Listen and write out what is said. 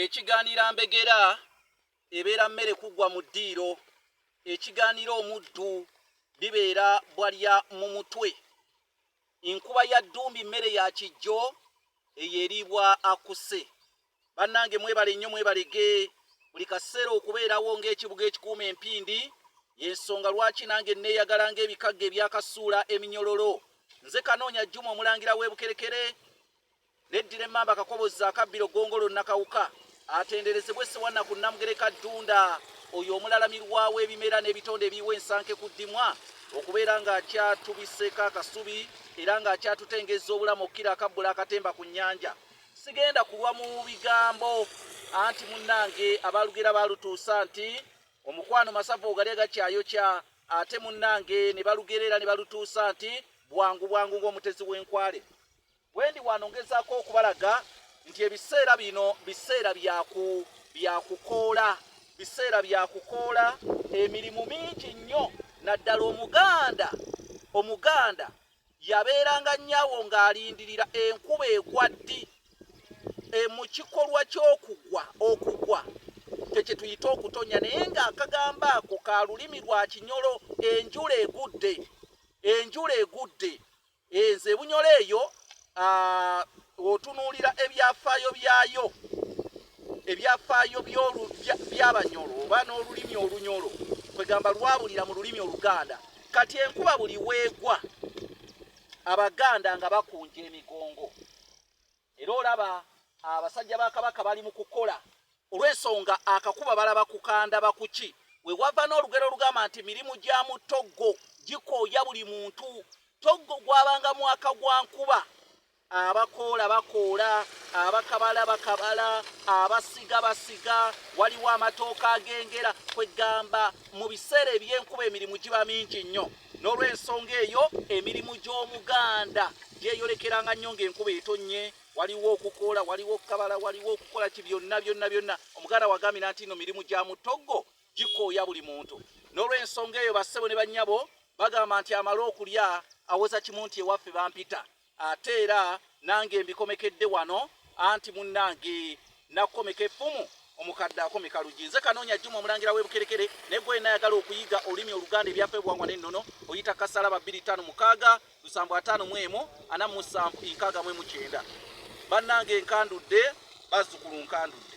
Ekigaanira mbegera ebeera mmere kuggwa mu ddiiro, ekigaanira omuddu bibeera bwalya mu mutwe. Nkuba ya ddumbi mmere ya kijjo eyo eriibwa akuse. Bannange mwebale nnyo mwebalege buli kaseera okubeerawo ng'ekibuga ekikuuma empindi y'ensonga lwaki nange nneeyagala ng'ebikagga ebyakasuula eminyololo. Nze Kanoonya Juma omulangira w'e Bukerekere. Neddira emmamba Kakoboza akabbiro Ggongolo Nakawuka atenderezebwe Ssewannaku Nnamugereka Ddunda oyo omulalamirwa w'ebimera n'ebitonde ebiyiwa ensanke ku ddimwa okubeera ng'akyatubiseeko akasubi era ng'akyatutengezza obulamu okukira akabbula akatemba ku nnyanja. Sigenda kulwa mu bigambo anti munnange abalugera baalutuusa nti omukwano masavu ogalya gakyayokya ate munnange ne balugera era ne balutuusa nti bwangu bwangu ng'omutezi w'enkwale. Wendi wano ngezaako okubalaga nti ebiseera bino biseera bya kukoola, biseera bya kukoola, emirimu mingi nnyo naddala Omuganda. Omuganda yabeeranga nnyawo ng'alindirira enkuba egwa ddi. E, mu kikolwa ky'okugwa okugwa kye tuyita okutonya naye ng'akagambo ako ka lulimi lwa Kinyolo, enjula egudde, enjula egudde. Enze ebunyolo eyo otunuulira ebyafaayo byayo, ebyafaayo by'Abanyolo oba n'olulimi Olunyolo, kwegamba lwabulira mu lulimi Oluganda. Kati enkuba buli weegwa Abaganda nga bakunja emigongo, era olaba abasajja ba Kabaka bali mu kukola olw'ensonga akakuba balaba kukanda bakuki. We wava n'olugero olugamba nti mirimu gya mu ttoggo gikooya buli muntu. Toggo gwabanga mwaka gwa nkuba, abakoola bakoola, abakabala bakabala, abasiga basiga, waliwo amatooka agengera. Kwegamba mu biseera eby'enkuba emirimu giba mingi nnyo. N'olw'ensonga eyo emirimu gy'Omuganda gyeyolekeranga nnyo ng'enkuba etonnye. Waliwo okukoola, waliwo okukabala, waliwo okukola ki, byonna byonna byonna. Omuganda wagambira nti no mirimu gya mutoggo gikooya buli muntu. N'olw'ensonga eyo bassebo ne bannyabo bagamba nti amala okulya awoza kimu nti ewaffe bampita. Ate era nange mbikomekedde wano anti munnange nakukomeka effumu omukadde akomeka luggi. Nze Kanoonya Juma omulangira w'e Bukerekere, naye gwe yenna ayagala okuyiga olulimi Oluganda, ebyafa ebuwangwa n'ennono, oyita kasalaba 256 751 47 69. Bannange nkandudde, bazzukulu nkandudde.